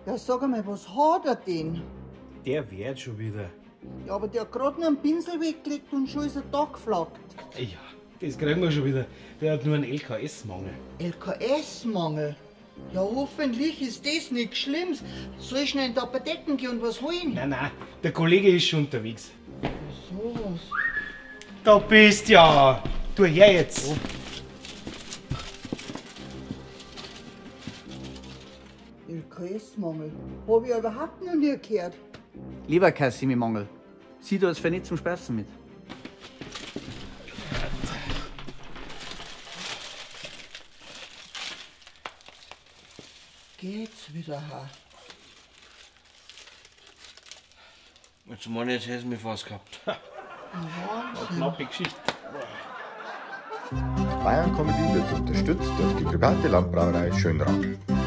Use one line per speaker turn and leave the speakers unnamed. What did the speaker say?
Ja, sag einmal, was hat er denn?
Der wird schon wieder.
Ja, aber der hat grad noch einen Pinsel weggelegt und schon ist er da geflaggt.
Ja, das kriegen wir schon wieder. Der hat nur einen LKS-Mangel.
LKS-Mangel? Ja, hoffentlich ist das nichts Schlimmes. Soll ich schnell in die Apotheken gehen und was holen?
Nein, nein, der Kollege ist schon unterwegs.
So was.
Da bist ja. Du her jetzt.
Oh. LKS-Mangel. Hab ich ja überhaupt noch nie gehört.
Lieber Kassimi-Mangel, sieh du als nicht zum Spaßen mit.
Geht's wieder, ha?
Jetzt meine ich, jetzt hätte ich mich fast gehabt.
Wahnsinn.
Knappe Geschichte.
Bayern Comedy wird unterstützt durch die private Landbrauerei Schönrath.